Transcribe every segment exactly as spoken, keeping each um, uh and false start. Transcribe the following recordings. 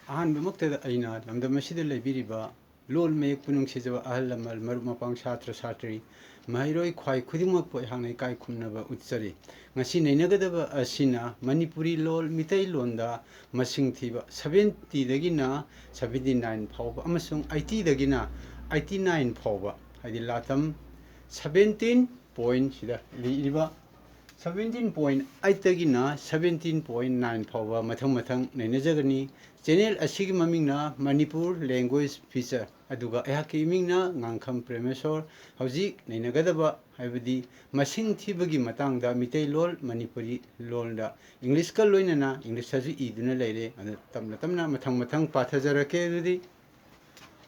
ꯑꯍꯥꯟꯕꯃꯛꯇꯗ ꯑꯩꯅ ꯂꯝꯗꯝ ꯑꯁꯤꯗ ꯂꯩꯕꯤꯔꯤꯕ ꯂꯣꯜ ꯃꯌꯦꯛꯄꯨ ꯅꯨꯡꯁꯤꯖꯕ ꯑꯍꯜ ꯂꯃꯟ, ꯃꯔꯨꯞ ꯃꯄꯥꯡ, ꯁꯥꯇ꯭ꯔ ꯁꯥꯇ꯭ꯔꯤ, ꯃꯍꯩꯔꯣꯏ ꯈ꯭ꯋꯥꯏ ꯈꯨꯗꯤꯡꯃꯛꯄꯨ ꯑꯩꯍꯥꯛꯅ ꯏꯀꯥꯏ ꯈꯨꯝꯅꯕ ꯎꯠꯆꯔꯤ꯫ ꯉꯁꯤ ꯅꯩꯅꯒꯗꯕ ꯑꯁꯤꯅ ꯃꯅꯤꯄꯨꯔꯤ ꯂꯣꯜ, ꯃꯤꯇꯩꯂꯣꯟꯗ ꯃꯁꯤꯡ ꯊꯤꯕ, seventy ꯗꯒꯤꯅ seventy nine ꯐꯥꯎꯕ ꯑꯃꯁꯨꯡ eighty ꯗꯒꯤꯅ eighty nine ꯐꯥꯎꯕ, ꯍꯥꯏꯗꯤ ꯂꯥꯇꯝ seventeen point ꯁꯤꯗ ꯂꯩꯔꯤꯕ seventeen point eight ꯇꯒꯤꯅ seventeen point nine ꯐꯥꯎꯕ ꯃꯊꯪ ꯃꯊꯪ ꯅꯩꯅꯖꯒꯅꯤ꯫ Channel ꯑꯁꯤꯒꯤ ꯃꯃꯤꯡꯅ Manipur Language Feature, ꯑꯗꯨꯒ ꯑꯩꯍꯥꯛꯀꯤ ꯏꯃꯤꯡꯅ ꯉꯥꯡꯈꯝ ꯄ꯭ꯔꯦꯃꯦꯁꯣꯔ꯫ ꯍꯧꯖꯤꯛ ꯅꯩꯅꯒꯗꯕ, ꯍꯥꯏꯕꯗꯤ ꯃꯁꯤꯡ ꯊꯤꯕꯒꯤ ꯃꯇꯥꯡꯗ ꯃꯤꯇꯩꯂꯣꯜ, ꯃꯅꯤꯄꯨꯔꯤ ꯂꯣꯜꯗ English ꯀ ꯂꯣꯏꯅꯅ English ꯇꯁꯨ ꯏꯗꯨꯅ ꯂꯩꯔꯦ꯫ ꯑꯗꯨ ꯇꯞꯅ ꯇꯞꯅ ꯃꯊꯪ ꯃꯊꯪ ꯄꯥꯊꯖꯔꯛꯀꯦ꯫ ꯑꯗꯨꯗꯤ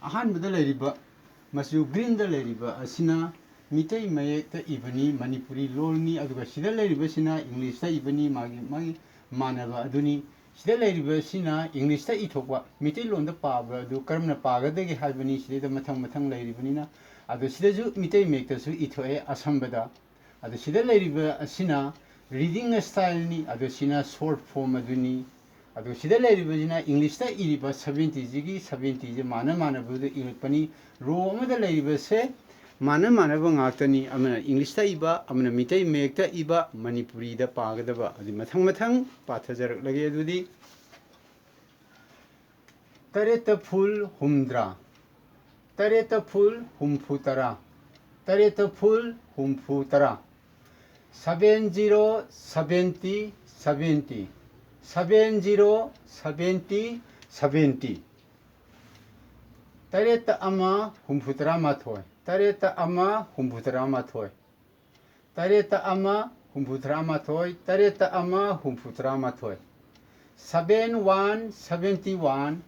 ꯑꯍꯥꯟꯕꯗ ꯂꯩꯔꯤꯕ, ꯃꯆꯨ green ꯗ ꯂꯩꯔꯤꯕ ꯑꯁꯤꯅ ꯃꯤꯇꯩ ꯃꯌꯦꯛꯇ ꯏꯕꯅꯤ, ꯃꯅꯤꯄꯨꯔꯤ ꯂꯣꯜꯅꯤ, ꯑꯗꯨꯒ ꯁꯤꯗ ꯂꯩꯔꯤꯕꯁꯤꯅ English ꯇ ꯏꯕꯅꯤ, ꯃꯥꯒꯤ, ꯃꯥꯒꯤ ꯃꯥꯟꯅꯕ ꯑꯗꯨꯅꯤ꯫ ꯁꯤꯗ ꯂꯩꯔꯤꯕꯁꯤꯅ English ꯇ ꯏꯊꯣꯛꯄ, ꯃꯤꯇꯩꯂꯣꯟꯗ ꯄꯥꯕ ꯑꯗꯨ ꯀꯔꯝꯅ ꯄꯥꯒꯗꯒꯦ ꯍꯥꯏꯕꯅꯤ, ꯁꯤꯗꯩꯗ ꯃꯊꯪ ꯃꯊꯪ ꯂꯩꯔꯤꯕꯅꯤꯅ꯫ ꯑꯗꯣ ꯁꯤꯗꯁꯨ ꯃꯤꯇꯩ ꯃꯌꯦꯛꯇꯁꯨ ꯏꯊꯣꯛꯑꯦ ꯑꯁꯝꯕꯗ꯫ ꯑꯗꯣ ꯁꯤꯗ ꯂꯩꯔꯤꯕ ꯑꯁꯤꯅ reading style ꯅꯤ, ꯑꯗꯣ ꯁꯤꯅ short form ꯑꯗꯨꯅꯤ꯫ ꯑꯗꯣ ꯁꯤꯗ ꯂꯩꯔꯤꯕꯁꯤꯅ English ꯇ ꯏꯔꯤꯕ seventy ꯁꯤꯒꯤ seventy ꯁꯦ ꯃꯥꯟꯅ ꯃꯥꯟꯅꯕꯗꯨꯗ ꯏꯔꯛꯄꯅꯤ꯫ Row ꯑꯃꯗ ꯂꯩꯔꯤꯕꯁꯦ ꯃꯥꯟꯅ ꯃꯥꯟꯅꯕ ꯉꯥꯛꯇꯅꯤ, ꯑꯃꯅ English ꯇ ꯏꯕ, ꯑꯃꯅ ꯃꯤꯇꯩ ꯃꯌꯦꯛꯇ ꯏꯕ, ꯃꯅꯤꯄꯨꯔꯤꯗ ꯄꯥꯒꯗꯕ꯫ ꯑꯗꯨ ꯃꯊꯪ ꯃꯊꯪ ꯄꯥꯊꯖꯔꯛꯂꯒꯦ꯫ ꯑꯗꯨꯗꯤ ꯇꯔꯦꯠꯇ full ꯍꯨꯝꯗ꯭ꯔꯥ, ꯇꯔꯦꯠꯇ full ꯍꯨꯝꯐꯨ ꯇꯔꯥ, ꯇꯔꯦꯠꯇ full ꯍꯨꯝꯐꯨ ꯇꯔꯥ, seven zero seventy seventy, seven zero seventy seventy, ꯇꯔꯦꯠꯇ ꯑꯃ ꯍꯨꯝꯐꯨ ꯇꯔꯥ ꯃꯥꯊꯣꯏ, ꯇꯔꯦꯠꯇ ꯑꯃ ꯍꯨꯝꯐꯨ ꯇꯔꯥ ꯃꯥꯊꯣꯏ, ꯇꯔꯦꯠꯇ ꯑꯃ ꯍꯨꯝꯐꯨ ꯇꯔꯥ ꯃꯥꯊꯣꯏ, ꯇꯔꯦꯠꯇ ꯑꯃ ꯍꯨꯝꯐꯨ ꯇꯔꯥ ꯃꯥꯊꯣꯏ, seven one seventy one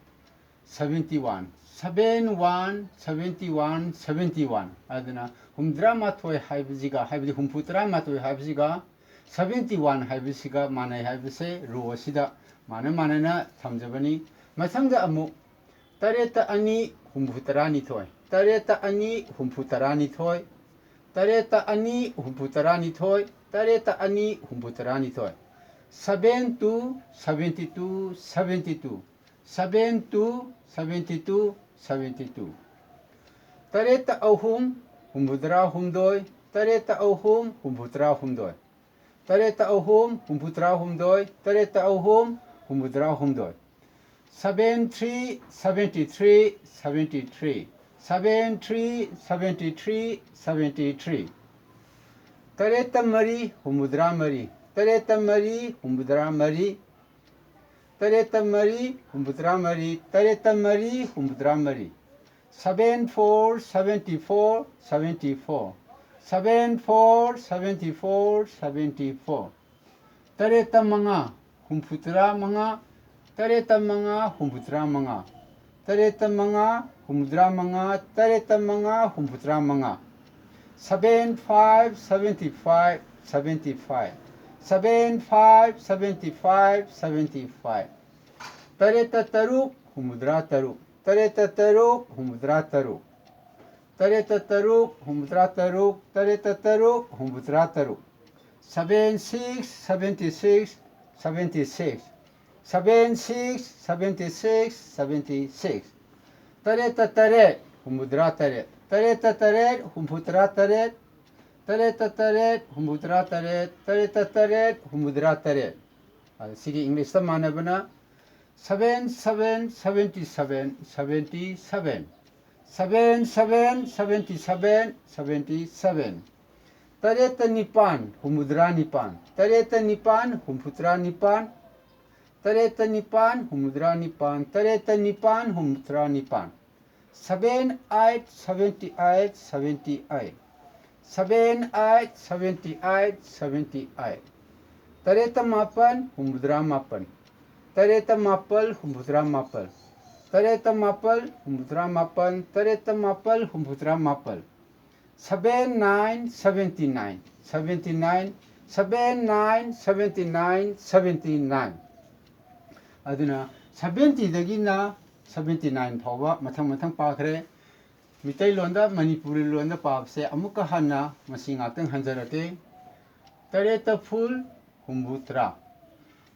seventy one, seven one seventy one seventy one꯫ ꯑꯗꯨꯅ ꯍꯨꯝꯐꯨꯇꯔꯥ ꯃꯥꯊꯣꯏ ꯍꯥꯏꯕꯁꯤꯒ, ꯍꯥꯏꯕꯗꯤ ꯍꯨꯝꯐꯨ ꯇꯔꯥ ꯃꯥꯊꯣꯏ ꯍꯥꯏꯕꯁꯤꯒ seventy one ꯍꯥꯏꯕꯁꯤꯒ ꯃꯥꯟꯅꯩ ꯍꯥꯏꯕꯁꯦ row ꯑꯁꯤꯗ ꯃꯥꯟꯅ ꯃꯥꯟꯅꯅ ꯊꯝꯖꯕꯅꯤ꯫ ꯃꯊꯪꯗ ꯑꯃꯨꯛ ꯇꯔꯦꯠꯇ ꯑꯅꯤ ꯍꯨꯝꯐꯨ ꯇꯔꯥꯅꯤꯊꯣꯏ, ꯇꯔꯦꯠꯇ ꯑꯅꯤ ꯍꯨꯝꯐꯨ ꯇꯔꯥꯅꯤꯊꯣꯏ, ꯇꯔꯦꯠꯇ ꯑꯅꯤ ꯍꯨꯝꯐꯨ ꯇꯔꯥꯅꯤꯊꯣꯏ, ꯇꯔꯦꯠꯇ ꯑꯅꯤ ꯍꯨꯝꯐꯨ ꯇꯔꯥꯅꯤꯊꯣꯏ, seven two seventy two seventy two, Seven two seventy two seventy two. ꯇꯔꯦꯠꯇ ꯑꯍꯨꯝ ꯍꯨꯝꯐꯨꯇꯔꯥ ꯍꯨꯝꯗꯣꯏ, ꯇꯔꯦꯠꯇ ꯑꯍꯨꯝ ꯍꯨꯝꯐꯨꯇꯔꯥ ꯍꯨꯝꯗꯣꯏ, ꯇꯔꯦꯠꯇ ꯑꯍꯨꯝ ꯍꯨꯝꯐꯨꯇꯔꯥ ꯍꯨꯝꯗꯣꯏ, ꯇꯔꯦꯠꯇ ꯑꯍꯨꯝ ꯍꯨꯝꯐꯨꯇꯔꯥ ꯍꯨꯝꯗꯣꯏ. Seven three seventy three seventy three, seven three seventy three seventy three. ꯇꯔꯦꯠꯇ ꯃꯔꯤ ꯍꯨꯝꯐꯨꯇꯔꯥ ꯃꯔꯤ, ꯇꯔꯦꯠꯇ ꯃꯔꯤ ꯍꯨꯝꯐꯨꯇꯔꯥ ꯃꯔꯤ, ꯇꯔꯦꯠꯇ ꯃꯔꯤ ꯍꯨꯝꯐꯨꯇꯔꯥ ꯃꯔꯤ, ꯇꯔꯦꯠꯇ ꯃꯔꯤ ꯍꯨꯝꯐꯨꯇꯔꯥ ꯃꯔꯤ. Seven four seventy four seventy four, seven four seventy four seventy four. ꯇꯔꯦꯠꯇ ꯃꯉꯥ ꯍꯨꯝꯐꯨꯇꯔꯥ ꯃꯉꯥ, ꯇꯔꯦꯠꯇ ꯃꯉꯥ ꯍꯨꯝꯐꯨꯇꯔꯥ ꯃꯉꯥ, ꯇꯔꯦꯠꯇ ꯃꯉꯥ ꯍꯨꯝꯐꯨꯇꯔꯥ ꯃꯉꯥ, ꯇꯔꯦꯠꯇ ꯃꯉꯥ ꯍꯨꯝꯐꯨꯇꯔꯥ ꯃꯉꯥ. Seven five seventy five seventy five, seven five seventy five seventy five. ꯇꯔꯦꯠꯇ ꯇꯔꯨꯛ ꯍꯨꯝꯐꯨꯇꯔꯥ ꯇꯔꯨꯛ, ꯇꯔꯦꯠꯇ ꯇꯔꯨꯛ ꯍꯨꯝꯐꯨꯇꯔꯥ ꯇꯔꯨꯛ, ꯇꯔꯦꯠꯇ ꯇꯔꯨꯛ ꯍꯨꯝꯐꯨꯇꯔꯥ ꯇꯔꯨꯛ, ꯇꯔꯦꯠꯇ ꯇꯔꯨꯛ ꯍꯨꯝꯐꯨꯇꯔꯥ ꯇꯔꯨꯛ. Seven six seventy six seventy six, seven six seventy six seventy six. ꯇꯔꯦꯠꯇ ꯇꯔꯦꯠ ꯍꯨꯝꯐꯨꯇꯔꯥ ꯇꯔꯦꯠ, ꯇꯔꯦꯠꯇ ꯇꯔꯦꯠ ꯍꯨꯝꯐꯨꯇꯔꯥ ꯇꯔꯦꯠ, ꯇꯔꯦꯠꯇ ꯇꯔꯦꯠ ꯍꯨꯝꯐꯨꯇꯔꯥ ꯇꯔꯦꯠ, ꯇꯔꯦꯠꯇ ꯇꯔꯦꯠ ꯍꯨꯝꯐꯨꯇꯔꯥ ꯇꯔꯦꯠ. ꯑꯗ ꯁꯤꯒꯤ ꯏꯪꯂꯤꯁꯇ ꯃꯥꯟꯅꯕꯅ seven seven seventy seven seventy seven, seven seven seventy seven seventy seven. ꯇꯔꯦꯠꯇ ꯅꯤꯄꯥꯟ ꯍꯨꯝꯐꯨꯇꯔꯥ ꯅꯤꯄꯥꯟ, ꯇꯔꯦꯠꯇ ꯅꯤꯄꯥꯟ ꯍꯨꯝꯐꯨꯇꯔꯥ ꯅꯤꯄꯥꯟ, ꯇꯔꯦꯠꯇ ꯅꯤꯄꯥꯟ ꯍꯨꯝꯐꯨꯇꯔꯥ ꯅꯤꯄꯥꯟ, ꯇꯔꯦꯠꯇ ꯅꯤꯄꯥꯟ ꯍꯨꯝꯐꯨꯇꯔꯥ ꯅꯤꯄꯥꯟ. Seven eight seventy eight seventy eight, seven eight seventy eight seventy eight. ꯇꯔꯦꯠꯇ ꯃꯥꯄꯟ ꯍꯨꯝꯐꯨꯇꯔꯥ ꯃꯥꯄꯟ, ꯇꯔꯦꯠꯇ ꯃꯥꯄꯜ ꯍꯨꯝꯐꯨꯇꯔꯥ ꯃꯥꯄꯜ, ꯇꯔꯦꯠꯇ ꯃꯥꯄꯜ ꯍꯨꯝꯐꯨꯇꯔꯥ ꯃꯥꯄꯜ, ꯇꯔꯦꯠꯇ ꯃꯥꯄꯜ ꯍꯨꯝꯐꯨꯇꯔꯥ ꯃꯥꯄꯜ. Seven nine seventy nine seventy nine, seven nine seventy nine seventy nine. ꯑꯗꯨꯅ seventy ꯗꯒꯤꯅ seventy nine ꯐꯥꯎꯕ ꯃꯊꯪ ꯃꯊꯪ ꯄꯥꯈ꯭ꯔꯦ꯫ ꯃꯤꯇꯩꯂꯣꯟꯗ ꯃꯅꯤꯄꯨꯔꯤ ꯂꯣꯟꯗ ꯄꯥꯕꯁꯦ ꯑꯃꯨꯛꯀ ꯍꯟꯅ ꯃꯁꯤ ꯉꯥꯛꯇꯪ ꯍꯟꯖꯔꯛꯀꯦ꯫ ꯇꯔꯦꯠꯇ ꯐꯨꯜ ꯍꯨꯝꯐꯨꯇꯔꯥ,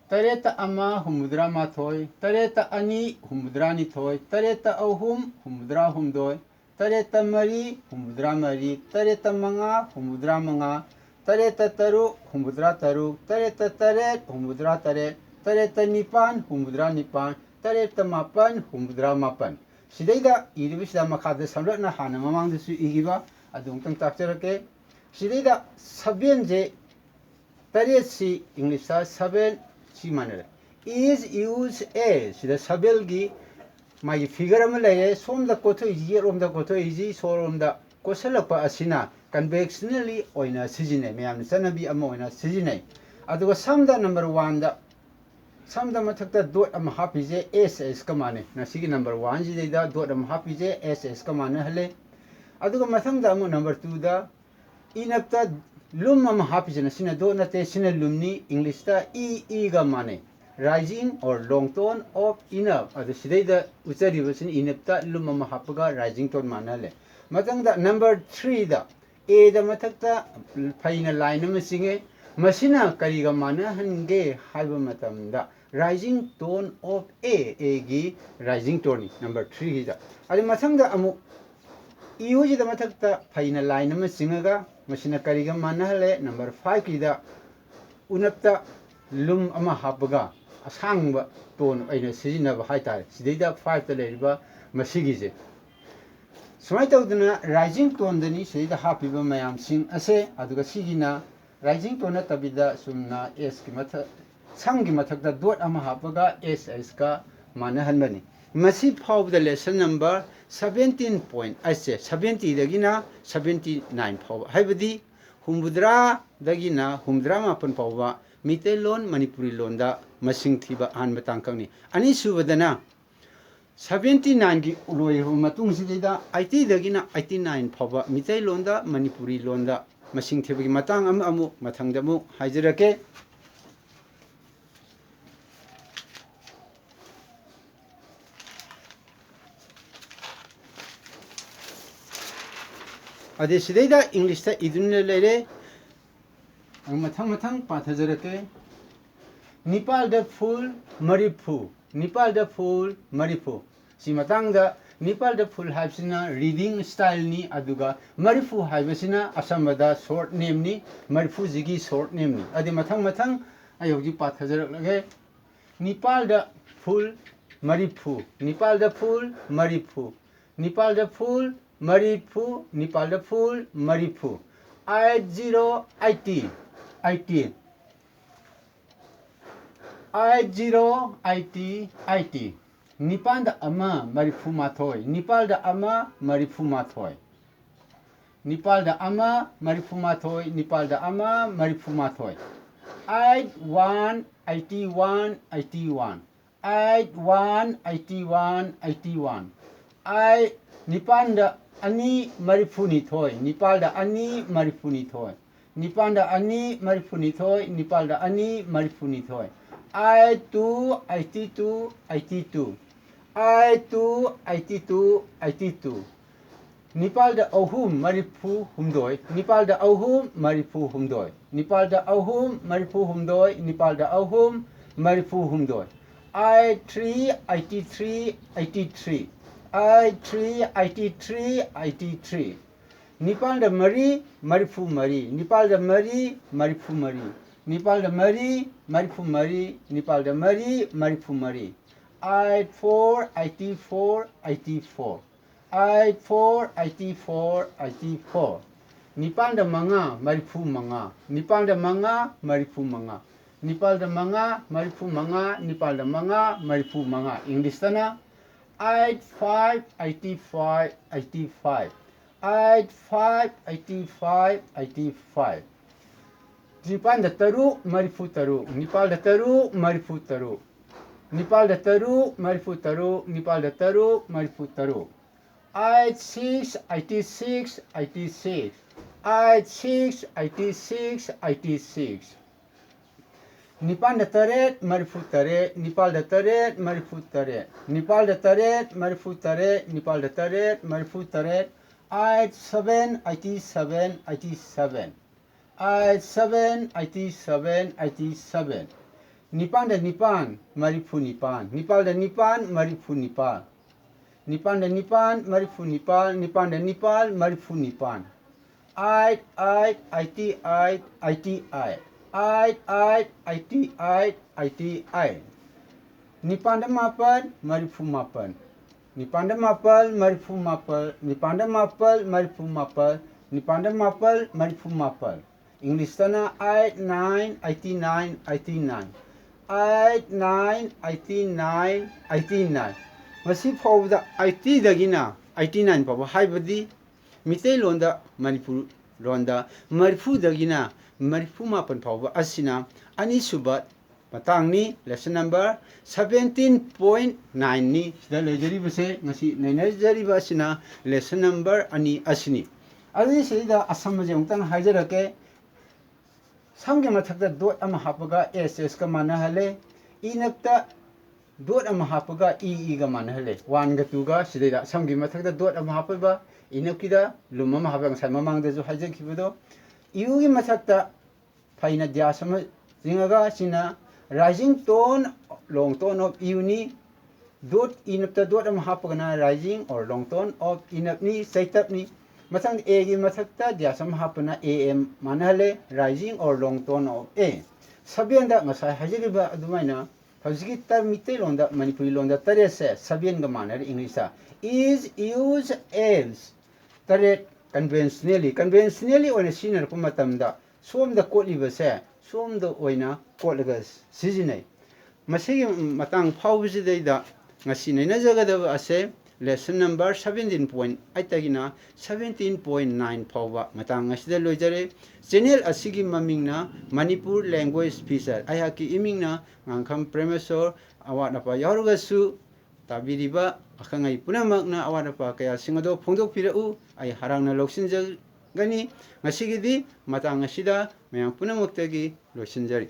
ꯇꯔꯦꯠꯇ ꯑꯃ, ꯍꯨꯝꯐꯨꯇꯔꯥ ꯃꯥꯊꯣꯏ, ꯇꯔꯦꯠꯇ ꯑꯅꯤ, ꯍꯨꯝꯐꯨꯇꯔꯥ ꯅꯤꯊꯣꯏ, ꯇꯔꯦꯠꯇ ꯑꯍꯨꯝ, ꯍꯨꯝꯐꯨꯇꯔꯥ ꯍꯨꯝꯗꯣꯏ, ꯇꯔꯦꯠꯇ ꯃꯔꯤ, ꯍꯨꯝꯐꯨꯇꯔꯥ ꯃꯔꯤ, ꯇꯔꯦꯠꯇ ꯃꯉꯥ, ꯍꯨꯝꯐꯨꯇꯔꯥ ꯃꯉꯥ, ꯇꯔꯦꯠꯇ ꯇꯔꯨꯛ, ꯍꯨꯝꯐꯨꯇꯔꯥ ꯇꯔꯨꯛ, ꯇꯔꯦꯠꯇ ꯇꯔꯦꯠ, ꯍꯨꯝꯐꯨꯇꯔꯥ ꯇꯔꯦꯠ, ꯇꯔꯦꯠꯇ ꯅꯤꯄꯥꯟ, ꯍꯨꯝꯐꯨꯇꯔꯥ ꯅꯤꯄꯥꯟ, ꯇꯔꯦꯠꯇ ꯃꯥꯄꯟ, ꯍꯨꯝꯐꯨꯇꯔꯥ ꯃꯥꯄꯟ꯫ ꯁꯤꯗꯩꯗ ꯏꯔꯤꯕꯁꯤꯗ ꯃꯈꯥꯗ ꯁꯝꯂꯞꯅ ꯍꯥꯟꯅ ꯃꯃꯥꯡꯗꯁꯨ ꯏꯈꯤꯕ ꯑꯗꯨ ꯑꯃꯨꯛꯇꯪ ꯇꯥꯛꯆꯔꯛꯀꯦ꯫ ꯁꯤꯗꯩꯗ ꯁꯚꯦꯟꯁꯦ, ꯇꯔꯦꯠꯁꯤ ꯏꯪꯂꯤꯁꯇ ꯁꯚꯦꯟ ꯁꯤ ꯃꯥꯟꯅꯔꯦ꯫ Is, use, a ꯁꯤꯗ ꯁꯚꯦꯟꯒꯤ ꯃꯥꯒꯤ ꯐꯤꯒꯔ ꯑꯃ ꯂꯩꯔꯦ꯫ ꯁꯣꯝꯗ ꯀꯣꯊꯣꯛꯏꯁꯤ, ꯌꯦꯠꯂꯣꯝꯗ ꯀꯣꯊꯣꯛꯏꯁꯤ, ꯁꯣꯔꯣꯝꯗ ꯀꯣꯠꯁꯤꯜꯂꯛꯄ ꯑꯁꯤꯅ conventionally ꯑꯣꯏꯅ ꯁꯤꯖꯤꯟꯅꯩ, ꯃꯌꯥꯝꯅ ꯆꯠꯅꯕꯤ ꯑꯃ ꯑꯣꯏꯅ ꯁꯤꯖꯤꯟꯅꯩ꯫ ꯑꯗꯨꯒ ꯁꯝꯗ ꯅꯝꯕꯔ ꯋꯥꯟꯗ, ꯁꯝꯗ ꯃꯊꯛꯇ ꯗꯣꯠ ꯑꯃ ꯍꯥꯞꯄꯤꯁꯦ ꯑꯦꯁ ꯑꯦꯁꯀ ꯃꯥꯟꯅꯩ꯫ ꯉꯁꯤꯒꯤ ꯅꯝꯕꯔ ꯋꯥꯟꯁꯤꯗꯩꯗ ꯗꯣꯠ ꯑꯃ ꯍꯥꯞꯄꯤꯁꯦ ꯑꯦꯁ ꯑꯦꯁꯀ ꯃꯥꯟꯅꯍꯜꯂꯦ꯫ ꯑꯗꯨꯒ ꯃꯊꯪꯗ ꯑꯃꯨꯛ ꯅꯝꯕꯔ ꯇꯨꯗ ꯏꯅꯞꯇ ꯂꯨꯝ ꯑꯃ ꯍꯥꯞꯄꯤꯁꯤꯅ, ꯁꯤꯅ ꯗꯣꯠ ꯅꯠꯇꯦ, ꯁꯤꯅ ꯂꯨꯝꯅꯤ꯫ ꯏꯪꯂꯤꯁꯇ ꯏ, ꯏꯒ ꯃꯥꯟꯅꯩ꯫ Rising or long tone of inap꯫ ꯑꯗꯨ ꯁꯤꯗꯩꯗ ꯎꯠꯆꯔꯤꯕꯁꯤꯅ ꯏꯅꯞꯇ ꯂꯨꯝ ꯑꯃ ꯍꯥꯞꯄꯒ rising tone ꯃꯥꯟꯅꯍꯜꯂꯦ꯫ ꯃꯊꯪꯗ ꯅꯝꯕꯔ ꯊ꯭ꯔꯤꯗ ꯑꯦꯗ ꯃꯊꯛꯇ ꯐꯩꯅ ꯂꯥꯏꯟ ꯑꯃ ꯆꯤꯡꯉꯦ꯫ ꯃꯁꯤꯅ ꯀꯔꯤꯒ ꯃꯥꯟꯅꯍꯟꯒꯦ ꯍꯥꯏꯕ ꯃꯇꯝꯗ, rising tone of a, ꯑꯦꯒꯤ rising toneꯅꯤ ꯅꯝꯕꯔ ꯊ꯭ꯔꯤꯒꯤꯗ꯫ ꯑꯗꯨ ꯃꯊꯪꯗ ꯑꯃꯨꯛ ꯏꯌꯨꯁꯤꯗ ꯃꯊꯛꯇ ꯐꯩꯅ ꯂꯥꯏꯟ ꯑꯃ ꯆꯤꯡꯉꯒ, ꯃꯁꯤꯅ ꯀꯔꯤꯒ ꯃꯥꯟꯅꯍꯜꯂꯦ? ꯅꯝꯕꯔ ꯐꯥꯏꯚꯀꯤꯗ ꯎꯅꯞꯇ ꯂꯨꯝ ꯑꯃ ꯍꯥꯞꯄꯒ ꯑꯁꯥꯡꯕ ꯇꯣꯟ ꯑꯣꯏꯅ ꯁꯤꯖꯤꯟꯅꯕ ꯍꯥꯏꯇꯥꯔꯦ꯫ ꯁꯤꯗꯩꯗ ꯐꯥꯏꯚꯇ ꯂꯩꯔꯤꯕ ꯃꯁꯤꯒꯤꯁꯦ꯫ ꯁꯨꯃꯥꯏꯅ ꯇꯧꯗꯅ rising toneꯗꯅꯤ ꯁꯤꯗꯩꯗ ꯍꯥꯞꯄꯤꯕ ꯃꯌꯥꯝꯁꯤꯡ ꯑꯁꯦ꯫ ꯑꯗꯨꯒ ꯁꯤꯒꯤꯅ rising tone ꯅꯠꯇꯕꯤꯗ ꯆꯨꯝꯅ ꯑꯦꯁꯀꯤ ꯃꯊꯛ, ꯁꯝꯒꯤ ꯃꯊꯛꯇ ꯗꯣꯠ ꯑꯃ ꯍꯥꯞꯄꯒ ꯑꯦꯁ ꯑꯦꯁꯀ ꯃꯥꯟꯅꯍꯟꯕꯅꯤ꯫ ꯃꯁꯤ ꯐꯥꯎꯕꯗ lesson number seventeen point eight ꯁꯦ, seventyꯗꯒꯤꯅ seventy nine ꯐꯥꯎꯕ, ꯍꯥꯏꯕꯗꯤ ꯍꯨꯝꯐꯨꯇꯔꯥꯗꯒꯤꯅ ꯍꯨꯝꯐꯨꯇꯔꯥ ꯃꯥꯄꯟ ꯐꯥꯎꯕ ꯃꯤꯇꯩꯂꯣꯟ ꯃꯅꯤꯄꯨꯔꯤ ꯂꯣꯟꯗ ꯃꯁꯤꯡ ꯊꯤꯕ ꯑꯍꯥꯟꯕ ꯇꯥꯡꯀꯛꯅꯤ꯫ ꯑꯅꯤꯁꯨꯕꯗꯅ seventy nineꯒꯤ ꯂꯣꯏꯔꯕ ꯃꯇꯨꯡꯁꯤꯗꯩꯗ eightyꯗꯒꯤꯅ eighty nine ꯐꯥꯎꯕ ꯃꯤꯇꯩꯂꯣꯟꯗ ꯃꯅꯤꯄꯨꯔꯤ ꯂꯣꯟꯗ ꯃꯁꯤꯡ ꯊꯤꯕꯒꯤ ꯃꯇꯥꯡ ꯑꯃ ꯑꯃꯨꯛ ꯃꯊꯪꯗ ꯑꯃꯨꯛ ꯍꯥꯏꯖꯔꯛꯀꯦ꯫ ꯑꯗꯩ ꯁꯤꯗꯩꯗ ꯏꯪꯂꯤꯁꯇ ꯏꯗꯨꯅ ꯂꯩꯔꯦ꯫ ꯑꯗꯨ ꯃꯊꯪ ꯃꯊꯪ ꯄꯥꯊꯖꯔꯛꯀꯦ꯫ ꯅꯤꯄꯥꯜꯗ full ꯃꯔꯤꯐꯨ, ꯅꯤꯄꯥꯜꯗ full ꯃꯔꯤꯐꯨ꯫ ꯁꯤ ꯃꯇꯥꯡꯗ ꯅꯤꯄꯥꯜꯗ full ꯍꯥꯏꯕꯁꯤꯅ reading styleꯅꯤ, ꯑꯗꯨꯒ ꯃꯔꯤꯐꯨ ꯍꯥꯏꯕꯁꯤꯅ ꯑꯁꯝꯕꯗ short nameꯅꯤ, ꯃꯔꯤꯐꯨꯁꯤꯒꯤ short nameꯅꯤ꯫ ꯑꯗꯨ ꯃꯊꯪ ꯃꯊꯪ ꯑꯩ ꯍꯧꯖꯤꯛ ꯄꯥꯊꯖꯔꯛꯂꯒꯦ꯫ ꯅꯤꯄꯥꯜꯗ full ꯃꯔꯤꯐꯨ, ꯅꯤꯄꯥꯜꯗ full ꯃꯔꯤꯐꯨ, ꯅꯤꯄꯥꯜꯗ full ꯃꯔꯤꯐꯨ, ꯅꯤꯄꯥꯜꯗ full ꯃꯔꯤꯐꯨ꯫ Eight zero eighty, eighty꯫ Eight zero eighty, eighty꯫ ꯅꯤꯄꯥꯜꯗ ꯑꯃ ꯃꯔꯤꯐꯨ ꯃꯥꯊꯣꯏ, ꯅꯤꯄꯥꯜꯗ ꯑꯃ ꯃꯔꯤꯐꯨ ꯃꯥꯊꯣꯏ꯫ ꯅꯤꯄꯥꯜꯗ ꯑꯃ ꯃꯔꯤꯐꯨ ꯃꯥꯊꯣꯏ, ꯅꯤꯄꯥꯜꯗ ꯑꯃ ꯃꯔꯤꯐꯨ ꯃꯥꯊꯣꯏ꯫ Eight one eighty one, eighty one꯫ Eight one eighty one, eighty one꯫ ꯑꯩ ꯅꯤꯄꯥꯜꯗ ꯑꯅꯤ ꯃꯔꯤꯐꯨ ꯅꯤꯊꯣꯏ, ꯅꯤꯄꯥꯜꯗ ꯑꯅꯤ ꯃꯔꯤꯐꯨ ꯅꯤꯊꯣꯏ꯫ ꯅꯤꯄꯥꯜꯗ ꯑꯅꯤ ꯃꯔꯤꯐꯨ ꯅꯤꯊꯣꯏ, ꯅꯤꯄꯥꯜꯗ ꯑꯅꯤ ꯃꯔꯤꯐꯨ ꯅꯤꯊꯣꯏ꯫ Eight two eighty two, eighty two꯫ Eight two eighty two, eighty two꯫ ꯅꯤꯄꯥꯜꯗ ꯑꯍꯨꯝ ꯃꯔꯤꯐꯨ ꯍꯨꯝꯗꯣꯏ, ꯅꯤꯄꯥꯜꯗ ꯑꯍꯨꯝ ꯃꯔꯤꯐꯨ ꯍꯨꯝꯗꯣꯏ, ꯅꯤꯄꯥꯜꯗ ꯑꯍꯨꯝ ꯃꯔꯤꯐꯨ ꯍꯨꯝꯗꯣꯏ, ꯅꯤꯄꯥꯜꯗ ꯑꯍꯨꯝ ꯃꯔꯤꯐꯨ ꯍꯨꯝꯗꯣꯏ꯫ Eight three eighty three, eighty three꯫ Eight three eighty three, eighty three꯫ ꯅꯤꯄꯥꯜꯗ ꯃꯔꯤ ꯃꯔꯤꯐꯨ ꯃꯔꯤ, ꯅꯤꯄꯥꯜꯗ ꯃꯔꯤ ꯃꯔꯤꯐꯨ ꯃꯔꯤ, ꯅꯤꯄꯥꯜꯗ ꯃꯔꯤ ꯃꯔꯤꯐꯨ ꯃꯔꯤ, ꯅꯤꯄꯥꯜꯗ ꯃꯔꯤ ꯃꯔꯤꯐꯨ ꯃꯔꯤ꯫ Eight four eighty four, eighty four꯫ Eight four eighty four, eighty four꯫ ꯅꯤꯄꯥꯜꯗ ꯃꯉꯥ ꯃꯔꯤꯐꯨ ꯃꯉꯥ, ꯅꯤꯄꯥꯜꯗ ꯃꯉꯥ ꯃꯔꯤꯐꯨ ꯃꯉꯥ, ꯅꯤꯄꯥꯜꯗ ꯃꯉꯥ ꯃꯔꯤꯐꯨ ꯃꯉꯥ, ꯅꯤꯄꯥꯜꯗ ꯃꯉꯥ ꯃꯔꯤꯐꯨ ꯃꯉꯥ꯫ Englishꯇꯅ eight five eighty five, eighty five꯫ Eight five eighty five, eighty five꯫ ꯅꯤꯄꯥꯜꯗ ꯇꯔꯨꯛ ꯃꯔꯤꯐꯨ ꯇꯔꯨꯛ, ꯅꯤꯄꯥꯜꯗ ꯇꯔꯨꯛ ꯃꯔꯤꯐꯨ ꯇꯔꯨꯛ, ꯅꯤꯄꯥꯜꯗ ꯇꯔꯨꯛ ꯃꯔꯤꯐꯨ ꯇꯔꯨꯛ, ꯅꯤꯄꯥꯜꯗ ꯇꯔꯨꯛ ꯃꯔꯤꯐꯨ ꯇꯔꯨꯛ꯫ Eight six eighty six, eighty six꯫ Eight six eighty six, eighty six꯫ ꯅꯤꯄꯥꯜꯗ ꯇꯔꯦꯠ ꯃꯔꯤꯐꯨ ꯇꯔꯦꯠ, ꯅꯤꯄꯥꯜꯗ ꯇꯔꯦꯠ ꯃꯔꯤꯐꯨ ꯇꯔꯦꯠ, ꯅꯤꯄꯥꯜꯗ ꯇꯔꯦꯠ ꯃꯔꯤꯐꯨ ꯇꯔꯦꯠ, ꯅꯤꯄꯥꯜꯗ ꯇꯔꯦꯠ ꯃꯔꯤꯐꯨ ꯇꯔꯦꯠ꯫ Eight seven eighty seven, eighty seven꯫ Eight seven eighty seven, eighty seven꯫ ꯅꯤꯄꯥꯟꯗ ꯅꯤꯄꯥꯟ ꯃꯔꯤꯐꯨ ꯅꯤꯄꯥꯟ, ꯅꯤꯄꯥꯜꯗ ꯅꯤꯄꯥꯟ ꯃꯔꯤꯐꯨ ꯅꯤꯄꯥꯟ, ꯅꯤꯄꯥꯟꯗ ꯅꯤꯄꯥꯟ ꯃꯔꯤꯐꯨ ꯅꯤꯄꯥꯟ, ꯅꯤꯄꯥꯟꯗ ꯅꯤꯄꯥꯟ ꯃꯔꯤꯐꯨ ꯅꯤꯄꯥꯟ꯫ Eight eight eighty eight eighty eight, eight eight eighty eight eighty eight. ꯅꯤꯄꯥꯟꯗ ꯃꯥꯄꯟ ꯃꯔꯤꯐꯨ ꯃꯥꯄꯟ, ꯅꯤꯄꯥꯟꯗ ꯃꯥꯄꯟ ꯃꯔꯤꯐꯨ ꯃꯥꯄꯟ, ꯅꯤꯄꯥꯟꯗ ꯃꯥꯄꯟ ꯃꯔꯤꯐꯨ ꯃꯥꯄꯟ, ꯅꯤꯄꯥꯟꯗ ꯃꯥꯄꯟ ꯃꯔꯤꯐꯨ ꯃꯥꯄꯟ꯫ English ꯇꯅ eight nine eighty nine eighty nine, eight nine eighty nine eighty nine꯫ ꯃꯁꯤ ꯐꯥꯎꯕꯗ eighty ꯗꯒꯤꯅ eighty nine ꯐꯥꯎꯕ, ꯍꯥꯏꯕꯗꯤ ꯃꯤꯇꯩꯂꯣꯟꯗ, ꯃꯅꯤꯄꯨꯔ ꯂꯣꯟꯗ ꯃꯔꯤꯐꯨꯗꯒꯤꯅ ꯃꯔꯤꯐꯨ ꯃꯥꯄꯟ ꯐꯥꯎꯕ ꯑꯁꯤꯅ ꯑꯅꯤꯁꯨꯕ ꯃꯇꯥꯡꯅꯤ, lesson number seventeen point nine ꯅꯤ꯫ ꯁꯤꯗ ꯂꯩꯖꯔꯤꯕꯁꯦ, ꯉꯁꯤ ꯅꯩꯅꯖꯔꯤꯕ ꯑꯁꯤꯅ lesson number ꯑꯅꯤ ꯑꯁꯤꯅꯤ꯫ ꯑꯗꯨꯗꯤ ꯁꯤꯗ ꯑꯁꯝꯕꯁꯦ ꯑꯃꯨꯛꯇꯪ ꯍꯥꯏꯖꯔꯛꯀꯦ꯫ ꯁꯝꯒꯤ ꯃꯊꯛꯇ dot ꯑꯃ ꯍꯥꯞꯄꯒ S S ꯀ ꯃꯥꯟꯅꯍꯜꯂꯦ꯫ ꯏꯅꯞꯇ dot ꯑꯃ ꯍꯥꯞꯄꯒ E E ꯒ ꯃꯥꯟꯅꯍꯜꯂꯦ꯫ One ꯒ two ꯒ ꯁꯤꯗꯩꯗ ꯁꯝꯒꯤ ꯃꯊꯛꯇ dot ꯑꯃ ꯍꯥꯞꯄꯤꯕ, ꯏꯅꯞꯀꯤꯗ ꯂꯨꯝ ꯑꯃ ꯍꯥꯞꯄꯒ, ꯉꯁꯥꯏ ꯃꯃꯥꯡꯗꯁꯨ ꯍꯥꯏꯖꯈꯤꯕꯗꯣ, U ꯒꯤ ꯃꯊꯛꯇ ꯐꯩꯅ dash ꯑꯃ ꯆꯤꯡꯉꯒ, ꯁꯤꯅ rising tone, long tone of U ꯅꯤ꯫ Dot, ꯏꯅꯞꯇ dot ꯑꯃ ꯍꯥꯞꯄꯒꯅ rising or long tone of ꯏꯅꯞꯅꯤ, ꯆꯩꯇꯞꯅꯤ꯫ ꯃꯊꯪꯗ A ꯒꯤ ꯃꯊꯛꯇ dash ꯑꯃ ꯍꯥꯞꯄꯅ A M ꯃꯥꯟꯅꯍꯜꯂꯦ, rising or long tone of A꯫ Seven ꯗ ꯉꯁꯥꯏ ꯍꯥꯏꯖꯈꯤꯕ ꯑꯗꯨꯃꯥꯏꯅ ꯍꯧꯖꯤꯛꯀꯤ ꯇ-, ꯃꯤꯇꯩꯂꯣꯟꯗ, ꯃꯅꯤꯄꯨꯔꯤ ꯂꯣꯟꯗ ꯇꯔꯦꯠꯁꯦ seven ꯒ ꯃꯥꯟꯅꯔꯦ English ꯇ꯫ Is used as ꯇꯔꯦꯠ conventionally, conventionally ꯑꯣꯏꯅ ꯁꯤꯖꯤꯟꯅꯔꯛꯄ ꯃꯇꯝꯗ ꯁꯣꯝꯗ ꯀꯣꯠꯂꯤꯕꯁꯦ ꯁꯣꯝꯗ ꯑꯣꯏꯅ ꯀꯣꯠꯂꯒ ꯁꯤꯖꯤꯟꯅꯩ꯫ ꯃꯁꯤꯒꯤ ꯃꯇꯥꯡ ꯐꯥꯎꯕꯁꯤꯗꯩꯗ ꯉꯁꯤ ꯅꯩꯅꯖꯒꯗꯕ ꯑꯁꯦ lesson number seventeen point eight ꯇꯒꯤꯅ seventeen point nine ꯐꯥꯎꯕ ꯃꯇꯥꯡ ꯑꯁꯤꯗ ꯂꯣꯏꯖꯔꯦ꯫ Channel ꯑꯁꯤꯒꯤ ꯃꯃꯤꯡꯅ Manipur Language Feature, ꯑꯩꯍꯥꯛꯀꯤ ꯏꯃꯤꯡꯅ ꯉꯥꯡꯈꯝ ꯄ꯭ꯔꯦꯃꯦꯁꯣꯔ꯫ ꯑꯋꯥꯠ ꯑꯄꯥ ꯌꯥꯎꯔꯒꯁꯨ ꯇꯥꯕꯤꯔꯤꯕ ꯑꯈꯪ ꯑꯍꯩ ꯄꯨꯝꯅꯃꯛꯅ ꯑꯋꯥꯠ ꯑꯄꯥ ꯀꯌꯥꯁꯤꯡ ꯑꯗꯨ ꯐꯣꯡꯗꯣꯛꯄꯤꯔꯛꯎ꯫ ꯑꯩ ꯍꯔꯥꯎꯅ ꯂꯧꯁꯤꯟꯖꯒꯅꯤ꯫ ꯉꯁꯤꯒꯤꯗꯤ ꯃꯇꯥꯡ ꯑꯁꯤꯗ ꯃꯌꯥꯝ ꯄꯨꯝꯅꯃꯛꯇꯒꯤ ꯂꯣꯏꯁꯤꯟꯖꯔꯤ꯫